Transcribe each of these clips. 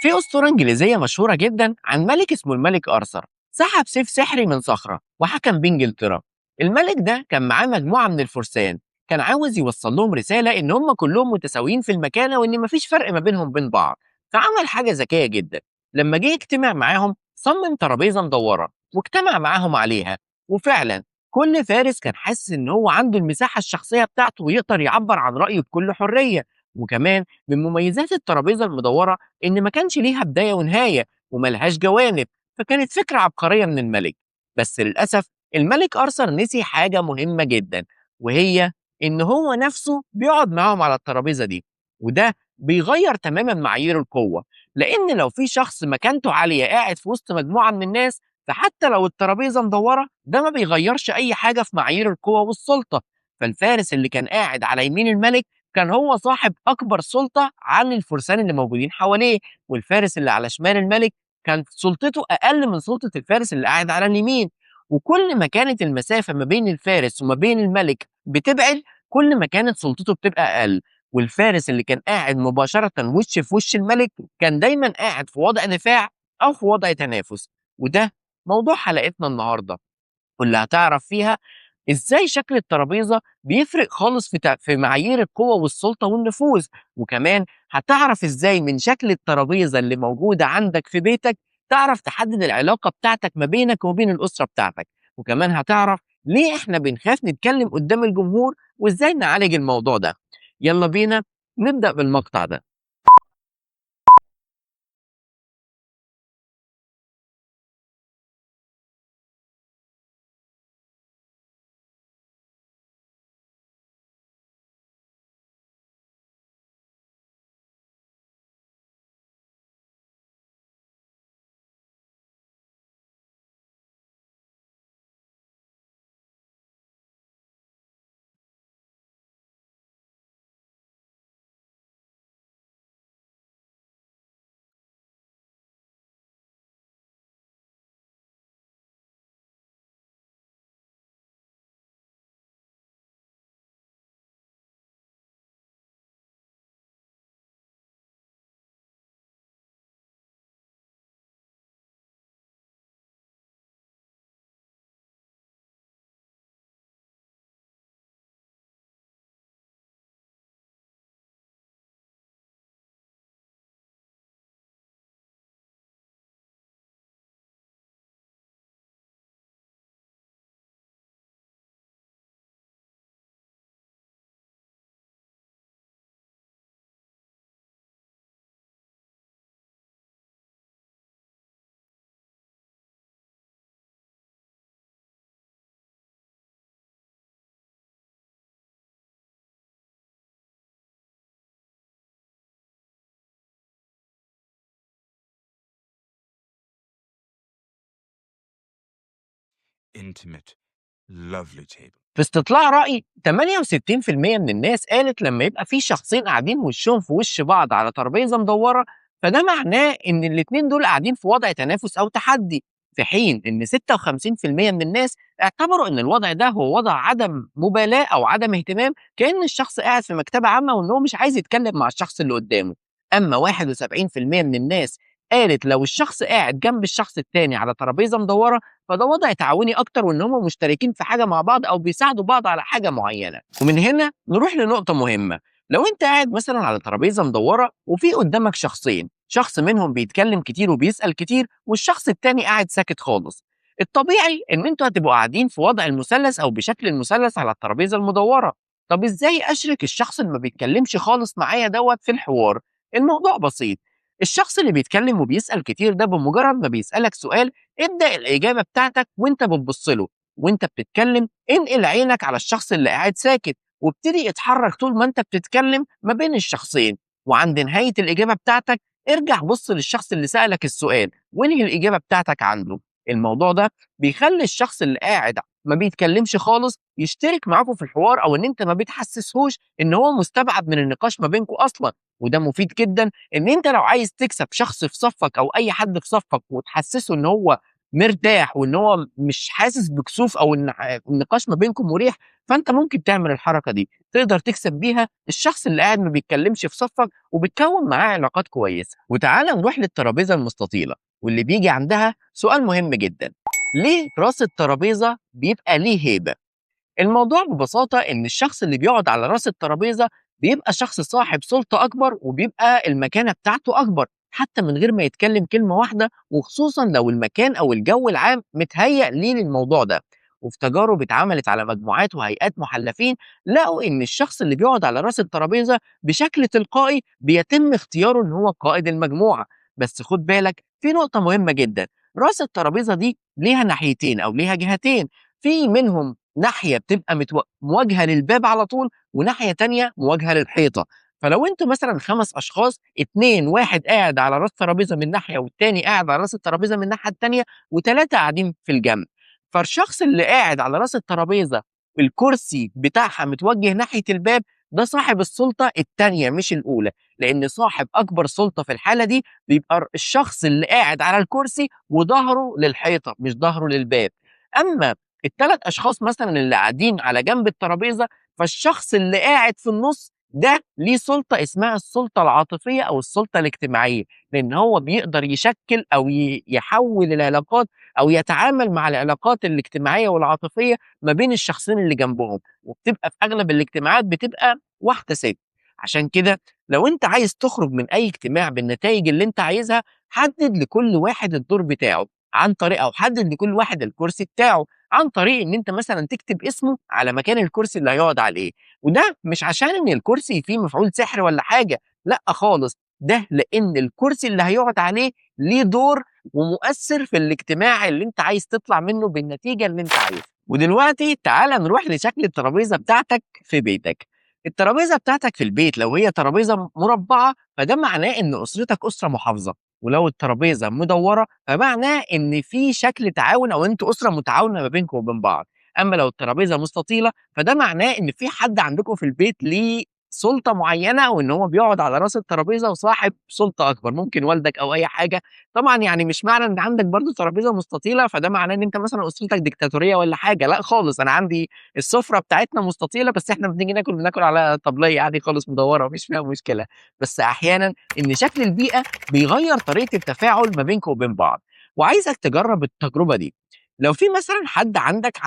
في أسطورة إنجليزية مشهورة جدا عن ملك اسمه الملك أرثر، سحب سيف سحري من صخرة وحكم بيه إنجلترا. الملك ده كان معاه مجموعة من الفرسان، كان عاوز يوصل لهم رسالة إن هم كلهم متساويين في المكانة وإن مفيش فرق ما بينهم بين بعض. فعمل حاجة ذكية جدا، لما جه يجتمع معاهم صمم ترابيزة مدورة واجتمع معاهم عليها، وفعلا كل فارس كان حاسس إن هو عنده المساحة الشخصية بتاعته ويقدر يعبر عن رأيه بكل حرية. وكمان من مميزات الترابيزة المدورة إن ما كانش ليها بداية ونهاية وملهاش جوانب، فكانت فكرة عبقرية من الملك. بس للأسف الملك أرثر نسي حاجة مهمة جدا، وهي إن هو نفسه بيقعد معاهم على الترابيزة دي، وده بيغير تماما معايير القوة. لأن لو في شخص مكانته عالية قاعد في وسط مجموعة من الناس، فحتى لو الترابيزة مدورة ده ما بيغيرش أي حاجة في معايير القوة والسلطة. فالفارس اللي كان قاعد على يمين الملك كان هو صاحب أكبر سلطة عن الفرسان اللي موجودين حواليه، والفارس اللي على شمال الملك كان سلطته أقل من سلطة الفارس اللي قاعد على اليمين. وكل ما كانت المسافة ما بين الفارس وما بين الملك بتبعد، كل ما كانت سلطته بتبقى أقل. والفارس اللي كان قاعد مباشرة وش في وش الملك كان دايما قاعد في وضع دفاع أو في وضع تنافس. وده موضوع حلقتنا النهاردة، واللي هتعرف فيها ازاي شكل الترابيزة بيفرق خالص في معايير القوة والسلطة والنفوذ، وكمان هتعرف ازاي من شكل الترابيزة اللي موجودة عندك في بيتك تعرف تحدد العلاقة بتاعتك ما بينك وبين الأسرة بتاعتك، وكمان هتعرف ليه احنا بنخاف نتكلم قدام الجمهور وازاي نعالج الموضوع ده. يلا بينا نبدأ بالمقطع ده. Intimate, lovely table. في استطلاع رأي 68% من الناس قالت لما يبقى في شخصين قاعدين وشهم في وش بعض على ترابيزة مدورة، فده معناه إن الاتنين دول قاعدين في وضع تنافس أو تحدي، في حين إن 56% من الناس اعتبروا إن الوضع ده هو وضع عدم مبالاة أو عدم اهتمام، كأن الشخص قاعد في مكتبة عامة وإن هو مش عايز يتكلم مع الشخص اللي قدامه. أما 71% من الناس قالت لو الشخص قاعد جنب الشخص التاني على ترابيزة مدورة فده وضع تعاوني أكتر، وإن هم مشتركين في حاجة مع بعض أو بيساعدوا بعض على حاجة معينة. ومن هنا نروح لنقطة مهمة، لو أنت قاعد مثلا على ترابيزة مدورة وفي قدامك شخصين، شخص منهم بيتكلم كتير وبيسأل كتير والشخص التاني قاعد ساكت خالص، الطبيعي إن أنتوا هتبقوا قاعدين في وضع المثلث أو بشكل المثلث على الترابيزة المدورة. طب إزاي أشرك الشخص اللي ما بيتكلمش خالص معايا دوت في الحوار؟ الموضوع بسيط، الشخص اللي بيتكلم وبيسأل كتير ده بمجرد ما بيسألك سؤال ابدأ الإجابة بتاعتك وانت بتبص له، وانت بتتكلم انقل عينك على الشخص اللي قاعد ساكت وابتدي اتحرك طول ما انت بتتكلم ما بين الشخصين، وعند نهاية الإجابة بتاعتك ارجع بص للشخص اللي سألك السؤال وانهي الإجابة بتاعتك عنده. الموضوع ده بيخلي الشخص اللي قاعد ما بيتكلمش خالص يشترك معاكم في الحوار، او ان انت ما بتحسسهوش ان هو مستبعد من النقاش ما بينكم اصلا. وده مفيد جدا ان انت لو عايز تكسب شخص في صفك او اي حد في صفك وتحسسه ان هو مرتاح وإن هو مش حاسس بكسوف أو إن النقاش ما بينكم مُريح، فأنت ممكن تعمل الحركة دي، تقدر تكسب بيها الشخص اللي قاعد ما بيتكلمش في صفك وبتكوّن معاه علاقات كويسة. وتعالَ نروح للترابيزة المستطيلة، واللي بييجي عندها سؤال مهم جدًا، ليه راس الترابيزة بيبقى ليه هيبة؟ الموضوع ببساطة إن الشخص اللي بيقعد على راس الترابيزة بيبقى شخص صاحب سلطة أكبر، وبيبقى المكانة بتاعته أكبر، حتى من غير ما يتكلم كلمة واحدة، وخصوصًا لو المكان أو الجو العام متهيأ ليه للموضوع ده. وفي تجارب اتعملت على مجموعات وهيئات محلفين، لقوا إن الشخص اللي بيقعد على راس الترابيزة بشكل تلقائي بيتم اختياره إن هو قائد المجموعة. بس خد بالك في نقطة مهمة جدًا، راس الترابيزة دي ليها ناحيتين أو ليها جهتين، في منهم ناحية بتبقى مواجهة للباب على طول، وناحية تانية مواجهة للحيطة. فلو انتوا مثلا 5 أشخاص، 2 واحد قاعد على راس ترابيزة من ناحية والتاني قاعد على راس الترابيزة من الناحية التانية، و3 قاعدين في الجنب، فالشخص اللي قاعد على راس الترابيزة الكرسي بتاعها متوجه ناحية الباب ده صاحب السلطة التانية مش الأولى، لأن صاحب أكبر سلطة في الحالة دي بيبقى الشخص اللي قاعد على الكرسي وظهره للحيطة مش ظهره للباب. أما التلات أشخاص مثلا اللي قاعدين على جنب الترابيزة، فالشخص اللي قاعد في النص ده ليه سلطة اسمها السلطة العاطفية أو السلطة الاجتماعية، لأن هو بيقدر يشكل أو يحول العلاقات أو يتعامل مع العلاقات الاجتماعية والعاطفية ما بين الشخصين اللي جنبهم، وبتبقى في أغلب الاجتماعات بتبقى واحدة ست. عشان كده لو أنت عايز تخرج من أي اجتماع بالنتائج اللي أنت عايزها، حدد لكل واحد الدور بتاعه عن طريق، أو حدد لكل واحد الكرسي بتاعه عن طريق إن أنت مثلاً تكتب اسمه على مكان الكرسي اللي هيقعد عليه. وده مش عشان إن الكرسي فيه مفعول سحر ولا حاجة، لأ خالص، ده لأن الكرسي اللي هيقعد عليه ليه دور ومؤثر في الاجتماع اللي أنت عايز تطلع منه بالنتيجة اللي أنت عايزها. ودلوقتي تعالى نروح لشكل الترابيزة بتاعتك في بيتك. الترابيزة بتاعتك في البيت لو هي ترابيزة مربعة فده معناه إن أسرتك أسرة محافظة، ولو الترابيزة مدورة فمعناه إن في شكل تعاون أو أنتوا أسرة متعاونة ما بينكم وبين بعض. أما لو الترابيزة مستطيلة فده معناه إن في حد عندكم في البيت ليه سلطة معينة، وإن هو بيقعد على راس الترابيزة وصاحب سلطة أكبر، ممكن والدك أو أي حاجة. طبعاً مش معنى إن عندك برضو ترابيزة مستطيلة فده معناه إن أنت مثلاً أسرتك ديكتاتورية ولا حاجة، لا خالص. أنا عندي السفرة بتاعتنا مستطيلة، بس إحنا بنيجي ناكل بناكل على طبلية عادي خالص مدورة، مفيش فيها مشكلة. بس أحياناً إن شكل البيئة بيغير طريقة التفاعل ما بينكم وبين بعض. وعايزك تجرب التجربة دي. لو في مثلاً حد عندك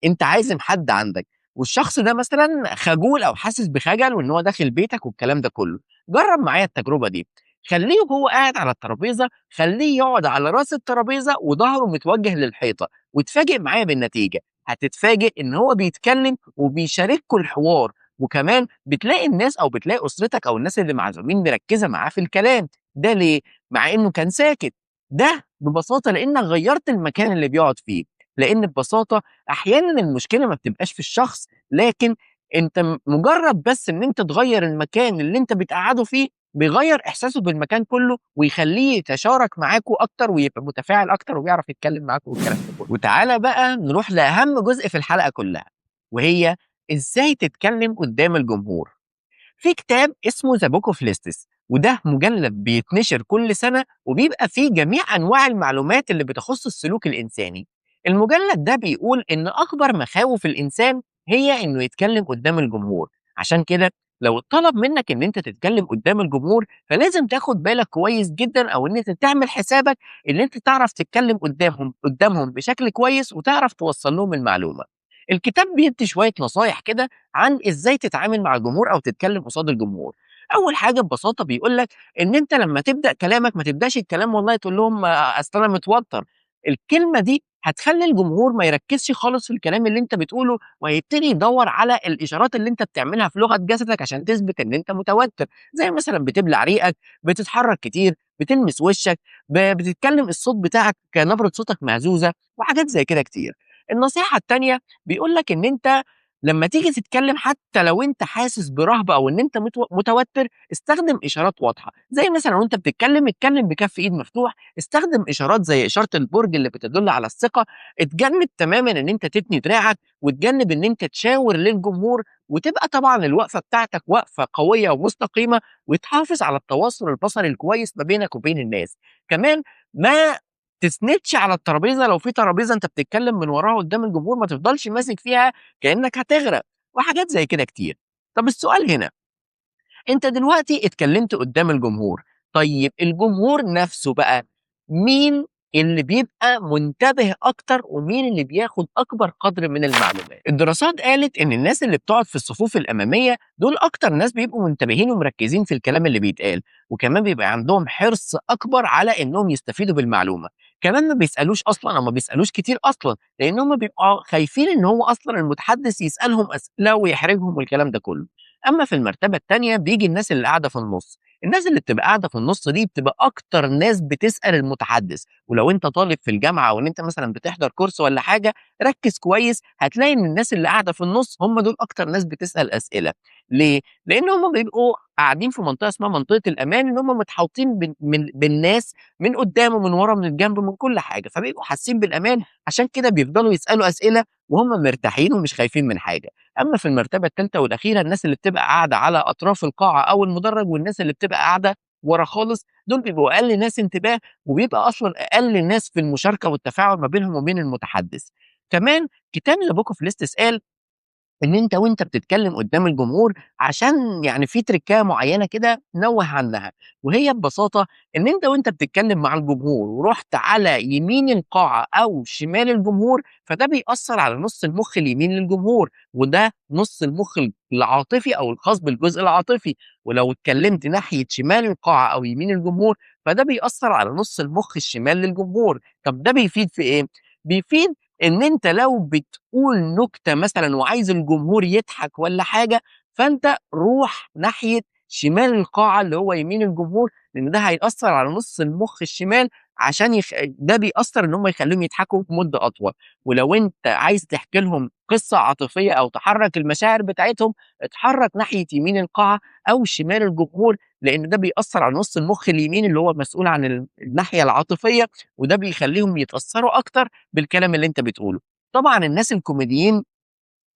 أنت عازم حد عندك، والشخص ده مثلاً خجول أو حاسس بخجل وإن هو داخل بيتك والكلام ده كله، جرب معايا التجربة دي. خليه وهو قاعد على الترابيزة، خليه يقعد على راس الترابيزة وظهره متوجه للحيطة، وتفاجئ معايا بالنتيجة. هتتفاجئ إن هو بيتكلم وبيشارككوا الحوار، وكمان بتلاقي الناس أو بتلاقي أسرتك أو الناس اللي معزومين مركزة معاه في الكلام. ده ليه؟ مع إنه كان ساكت. ده ببساطة لأنك غيرت المكان اللي بيقعد فيه. لأن ببساطة أحيانا المشكلة ما بتبقاش في الشخص، لكن أنت مجرد بس إن أنت تغير المكان اللي أنت بتقعده فيه بيغير إحساسه بالمكان كله ويخليه يتشارك معاكوا أكتر ويبقى متفاعل أكتر وبيعرف يتكلم معاكوا والكلام ده كله. وتعالى بقى نروح لأهم جزء في الحلقة كلها، وهي إزاي تتكلم قدام الجمهور. في كتاب اسمه The Book of Lists، وده مجلد بيتنشر كل سنة وبيبقى فيه جميع أنواع المعلومات اللي بتخص السلوك الإنساني. المجلد ده بيقول إن أكبر مخاوف الإنسان هي إنه يتكلم قدام الجمهور. عشان كده لو اتطلب منك إن أنت تتكلم قدام الجمهور فلازم تاخد بالك كويس جداً، أو إن أنت تعمل حسابك إن أنت تعرف تتكلم قدامهم بشكل كويس وتعرف توصل لهم المعلومة. الكتاب بيدي شوية نصايح كده عن إزاي تتعامل مع الجمهور أو تتكلم قصاد الجمهور. أول حاجة ببساطة بيقول لك إن أنت لما تبدأ كلامك ما تبدأش الكلام والله تقول لهم أصل أنا متوتر. الكلمة دي هتخلي الجمهور ما يركزش خالص في الكلام اللي انت بتقوله، وهيبتدي يدور على الإشارات اللي انت بتعملها في لغة جسدك عشان تثبت ان انت متوتر، زي مثلا بتبلع ريقك، بتتحرك كتير، بتلمس وشك، بتتكلم الصوت بتاعك نبرة صوتك مهزوزة، وحاجات زي كده كتير. النصيحة التانية بيقول لك ان انت لما تيجي تتكلم حتى لو انت حاسس برهبة او ان انت متوتر، استخدم اشارات واضحة، زي مثلا وانت بتتكلم اتكلم بكف ايد مفتوح، استخدم اشارات زي اشارة البرج اللي بتدل على الثقة، اتجنب تماما ان انت تتني دراعك، وتجنب ان انت تشاور للجمهور، وتبقى طبعا الوقفة بتاعتك وقفة قوية ومستقيمة، وتحافظ على التواصل البصري الكويس ما بينك وبين الناس. كمان ما تسندش على الترابيزة لو في ترابيزة أنت بتتكلم من وراها قدام الجمهور، ما تفضلش ماسك فيها كأنك هتغرق، وحاجات زي كده كتير. طب السؤال هنا، أنت دلوقتي اتكلمت قدام الجمهور، طيب الجمهور نفسه بقى مين اللي بيبقى منتبه أكتر ومين اللي بياخد أكبر قدر من المعلومات؟ الدراسات قالت إن الناس اللي بتقعد في الصفوف الأمامية دول أكتر ناس بيبقوا منتبهين ومركزين في الكلام اللي بيتقال، وكمان بيبقى عندهم حرص أكبر على إنهم يستفيدوا بالمعلومة. كمان ما بيسألوش أصلاً أو ما بيسألوش كتير أصلاً، لأن هم بيبقوا خايفين إن هو أصلاً المتحدث يسألهم أسئلة ويحرجهم والكلام ده كله. أما في المرتبة التانية بيجي الناس اللي قاعدة في النص. الناس اللي بتبقى قاعدة في النص دي بتبقى أكتر ناس بتسأل المتحدث، ولو أنت طالب في الجامعة أو إن أنت مثلاً بتحضر كورس ولا حاجة، ركز كويس، هتلاقي إن الناس اللي قاعدة في النص هم دول أكتر ناس بتسأل أسئلة. ليه؟ لأن هم بيبقوا قاعدين في منطقة اسمها منطقة الأمان، إن هم متحوطين بالناس من قدام ومن ورا ومن الجنب ومن كل حاجة، فبيبقوا حاسين بالأمان، عشان كده بيفضلوا يسألوا أسئلة وهم مرتاحين ومش خايفين من حاجة. أما في المرتبة الثالثة والأخيرة الناس اللي بتبقى قاعدة على أطراف القاعة أو المدرج، والناس اللي بتبقى قاعدة ورا خالص، دول بيبقوا أقل ناس انتباه، وبيبقى أصلاً أقل ناس في المشاركة والتفاعل ما بينهم وبين المتحدث. كمان كتاب The Book of Lists قال إن أنت وأنت بتتكلم قدام الجمهور، عشان في تريكاية معينة كده نوه عنها، وهي ببساطة إن أنت وأنت بتتكلم مع الجمهور ورحت على يمين القاعة أو شمال الجمهور، فده بيأثر على نص المخ اليمين للجمهور، وده نص المخ العاطفي أو الخاص بالجزء العاطفي. ولو اتكلمت ناحية شمال القاعة أو يمين الجمهور، فده بيأثر على نص المخ الشمال للجمهور. طب ده بيفيد في إيه؟ بيفيد إن أنت لو بتقول نكتة مثلاً وعايز الجمهور يضحك ولا حاجة، فأنت روح ناحية شمال القاعة اللي هو يمين الجمهور، لأن ده هيأثر على نص المخ الشمال، عشان ده بيأثر إن هم يخليهم يضحكوا مدة أطول. ولو أنت عايز تحكي لهم قصة عاطفية أو تحرك المشاعر بتاعتهم، اتحرك ناحية يمين القاعة أو شمال الجمهور، لأن ده بيأثر على نص المخ اليمين اللي هو مسؤول عن الناحية العاطفية، وده بيخليهم يتأثروا أكتر بالكلام اللي أنت بتقوله. طبعاً الناس الكوميديين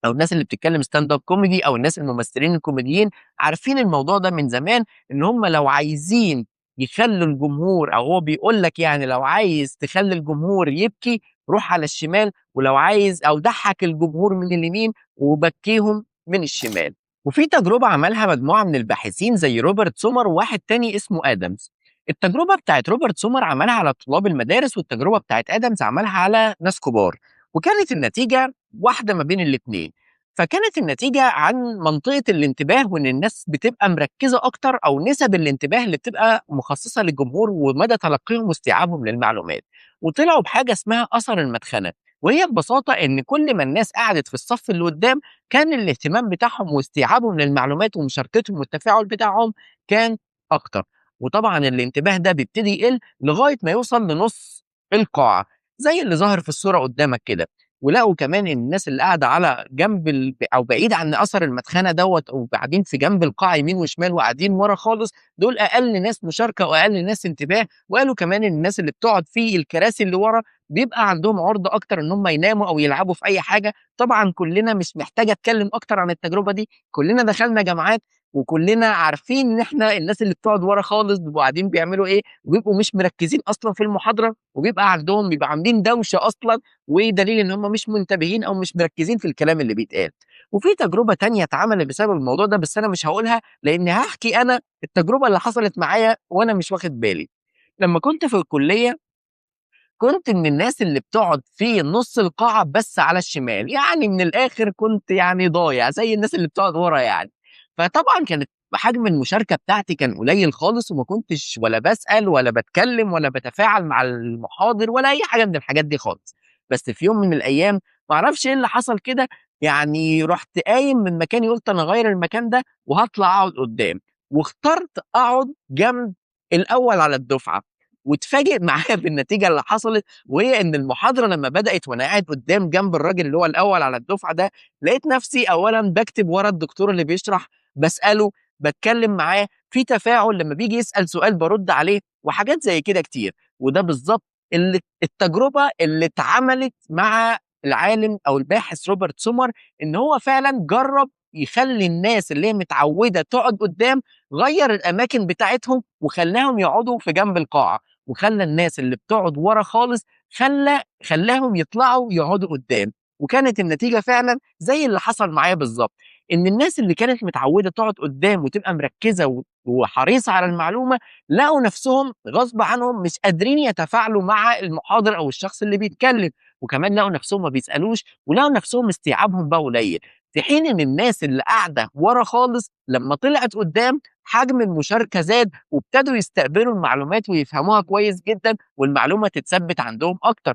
أو الناس اللي بتتكلم stand up comedy أو الناس الممثلين الكوميديين عارفين الموضوع ده من زمان، إن هم لو عايزين يخلوا الجمهور، أو هو بيقول لك لو عايز تخلي الجمهور يبكي روح على الشمال، ولو عايز أو ضحك الجمهور من اليمين وبكيهم من الشمال. وفي تجربة عملها مجموعة من الباحثين زي روبرت سومر وواحد تاني اسمه آدمز. التجربة بتاعت روبرت سومر عملها على طلاب المدارس، والتجربة بتاعت آدمز عملها على ناس كبار، وكانت النتيجة واحدة ما بين الاتنين. فكانت النتيجة عن منطقة الانتباه، وإن الناس بتبقى مركزة أكتر، أو نسب الانتباه اللي بتبقى مخصصة للجمهور ومدى تلقيهم واستيعابهم للمعلومات. وطلعوا بحاجة اسمها أثر المدخنة، وهي ببساطة إن كل ما الناس قعدت في الصف اللي قدام كان الاهتمام بتاعهم واستيعابهم للمعلومات ومشاركتهم والتفاعل بتاعهم كان أكتر. وطبعاً الانتباه ده بيبتدي يقل لغاية ما يوصل لنص القاعة زي اللي ظاهر في الصورة قدامك كده. ولقوا كمان إن الناس اللي قاعدة على جنب أو بعيد عن أثر المدخنة دوت، أو قاعدين في جنب القاعة يمين وشمال وقاعدين ورا خالص، دول أقل ناس مشاركة وأقل ناس انتباه. وقالوا كمان إن الناس اللي بتقعد في الكراسي اللي ورا بيبقى عندهم عرضة أكتر إن هم يناموا أو يلعبوا في أي حاجة. طبعاً كلنا مش محتاج أتكلم أكتر عن التجربة دي، كلنا دخلنا جامعات وكلنا عارفين إن إحنا الناس اللي بتقعد ورا خالص بيبقوا قاعدين بيعملوا إيه، وبيبقوا مش مركزين أصلاً في المحاضرة، وبيبقى عندهم بيبقى عاملين دوشة أصلاً، ودليل إن هم مش منتبهين أو مش مركزين في الكلام اللي بيتقال. وفي تجربة تانية اتعملت بسبب الموضوع ده، بس أنا مش هقولها لأن هحكي أنا التجربة اللي حصلت معايا وأنا مش واخد بالي. لما كنت في الكلية كنت من الناس اللي بتقعد في نص القاعة بس على الشمال، من الآخر كنت ضايع زي الناس اللي بتقعد ورا. فطبعاً كانت حجم المشاركة بتاعتي كان قليل خالص، وما كنتش ولا بسأل ولا بتكلم ولا بتفاعل مع المحاضر ولا أي حاجة من الحاجات دي خالص. بس في يوم من الأيام ما أعرفش إيه اللي حصل كده، رحت قايم من مكاني قلت أنا أغير المكان ده وهطلع أقعد قدام، واخترت أقعد جنب الأول على الدفعة. واتفاجئ معايا بالنتيجة اللي حصلت، وهي إن المحاضرة لما بدأت وأنا قاعد قدام جنب الراجل اللي هو الأول على الدفعة ده، لقيت نفسي أولاً بكتب ورا الدكتور اللي بيشرح، بسأله، بتكلم معاه، في تفاعل، لما بيجي يسأل سؤال برد عليه، وحاجات زي كده كتير. وده بالظبط التجربة اللي اتعملت مع العالم أو الباحث روبرت سومر، إن هو فعلاً جرب يخلي الناس اللي هي متعودة تقعد قدام، غير الأماكن بتاعتهم وخلاهم يقعدوا في جنب القاعة. وخلّى الناس اللي بتقعد ورا خالص خلّاهم يطلعوا يقعدوا قدّام، وكانت النتيجة فعلًا زي اللي حصل معايا بالضبط، إن الناس اللي كانت متعودة تقعد قدّام وتبقى مركّزة وحريصة على المعلومة، لقوا نفسهم غصب عنهم مش قادرين يتفاعلوا مع المحاضر أو الشخص اللي بيتكلم، وكمان لقوا نفسهم ما بيسألوش، ولقوا نفسهم استيعابهم بقى قليل، في حين إن الناس اللي قاعدة ورا خالص لمّا طلعت قدّام حجم المشاركة زاد، وابتدوا يستقبلوا المعلومات ويفهموها كويس جدًا، والمعلومة تتثبت عندهم أكتر.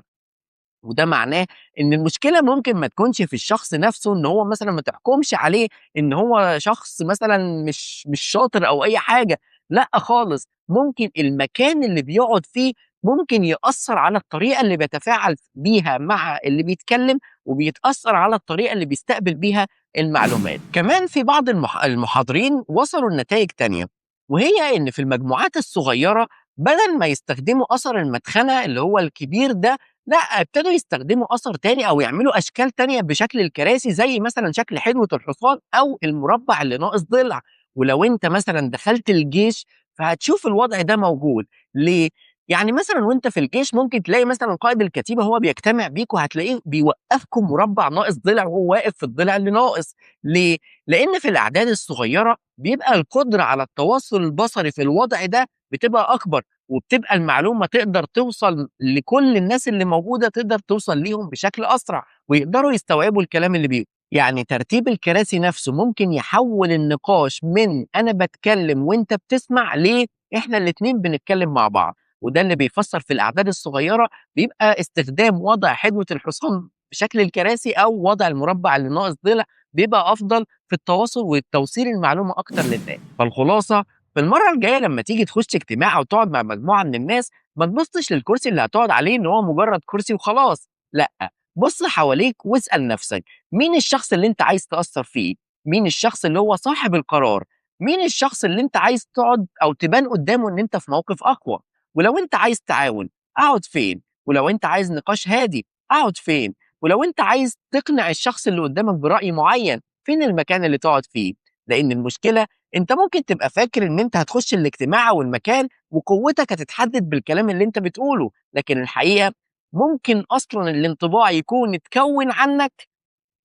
وده معناه إن المشكلة ممكن ما تكونش في الشخص نفسه، إن هو مثلًا ما تحكمش عليه إن هو شخص مثلًا مش شاطر أو أي حاجة، لأ خالص، ممكن المكان اللي بيقعد فيه ممكن يأثّر على الطريقة اللي بيتفاعل بيها مع اللي بيتكلم، وبيتأثّر على الطريقة اللي بيستقبل بيها المعلومات. كمان في بعض المحاضرين وصلوا لنتايج تانية، وهي إن في المجموعات الصغيرة بدل ما يستخدموا أثر المدخنة اللي هو الكبير ده، لأ، ابتدوا يستخدموا أثر تاني أو يعملوا أشكال تانية بشكل الكراسي، زي مثلًا شكل حدوة الحصان أو المربع اللي ناقص ضلع. ولو أنت مثلًا دخلت الجيش فهتشوف الوضع ده موجود، ليه؟ يعني مثلًا وأنت في الجيش ممكن تلاقي مثلًا قائد الكتيبة هو بيجتمع بيك وهتلاقيه بيوقفكم مربع ناقص ضلع وهو واقف في الضلع اللي ناقص، ليه؟ لأن في الأعداد الصغيرة بيبقى القدرة على التواصل البصري في الوضع ده بتبقى أكبر، وبتبقى المعلومة تقدر توصل لكل الناس اللي موجودة، تقدر توصل ليهم بشكل أسرع، ويقدروا يستوعبوا الكلام اللي بيقوله. يعني ترتيب الكراسي نفسه ممكن يحول النقاش من أنا بتكلم وأنت بتسمع ليه إحنا الاتنين بنتكلم مع بعض، وده اللي بيفسر في الأعداد الصغيرة بيبقى استخدام وضع حدوة الحصان بشكل الكراسي أو وضع المربع اللي ناقص ضلع بيبقى أفضل في التواصل وتوصيل المعلومة أكتر للناس. فالخلاصة في المرة الجاية لما تيجي تخش اجتماع أو تقعد مع مجموعة من الناس ما تبصش للكرسي اللي هتقعد عليه إن هو مجرد كرسي وخلاص، لأ، بص حواليك واسأل نفسك مين الشخص اللي أنت عايز تأثر فيه؟ مين الشخص اللي هو صاحب القرار؟ مين الشخص اللي أنت عايز تقعد أو تبان قدامه إن أنت في موقف أقوى؟ ولو أنت عايز تعاون أقعد فين؟ ولو أنت عايز نقاش هادي أقعد فين؟ ولو أنت عايز تقنع الشخص اللي قدامك برأي معين فين المكان اللي تقعد فيه؟ لأن المشكلة أنت ممكن تبقى فاكر إن أنت هتخش الاجتماع أو المكان وقوتك هتتحدد بالكلام اللي أنت بتقوله، لكن الحقيقة ممكن أصلاً الانطباع يكون اتكون عنك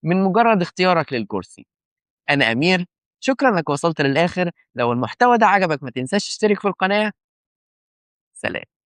من مجرد اختيارك للكرسي. أنا أمير، شكراً إنك وصلت للآخر. لو المحتوى ده عجبك ما تنساش تشترك في القناة. سلام.